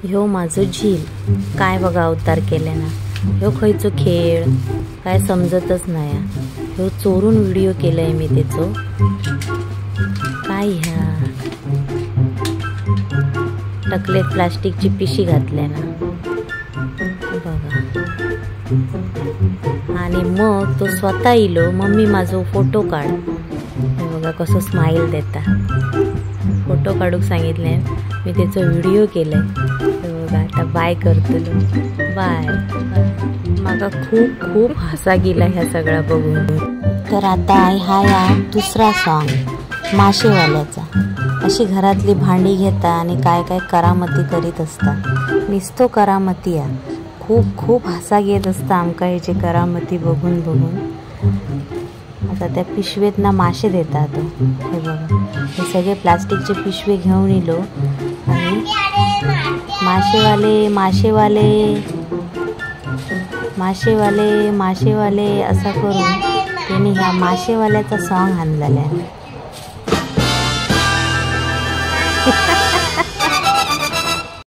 ह्यो माझो झील काय बघा अवतार केले ना, ह्यो खंयचो खेळ काय समजतच नाही. ह्यो चोरून व्हिडिओ केलाय मी तेचो. काय ह्या टकलेत प्लास्टिकची पिशी घातल्या ना बघा. आणि मग तो स्वतः इलो, मम्मी माझो फोटो काढ. हे बघा कसं स्माईल देता. फोटो काढूक सांगितले, मी त्याचा व्हिडिओ केलाय. हे बघा आता बाय करतलो, बाय. माका खूप खूप हसा गेला ह्या सगळा बघून. तर आता हा या दुसरा सॉन्ग माशेवाल्याचा. अशी घरातली भांडी घेता आणि काय काय करामती करीत असता. निस्तो करामती या. खूप खूप हसा घेत असता आमका ह्याची करामती बघून बघून. आता त्या पिशवेत ना मासे देतात. हे बघा हे सगळे प्लास्टिकचे पिशवे घेऊन इलो आणि माशेवाले माशेवाले माशेवाले माशेवाले असा करून त्यांनी ह्या माशेवाल्याचा सॉन्ग आणलेला.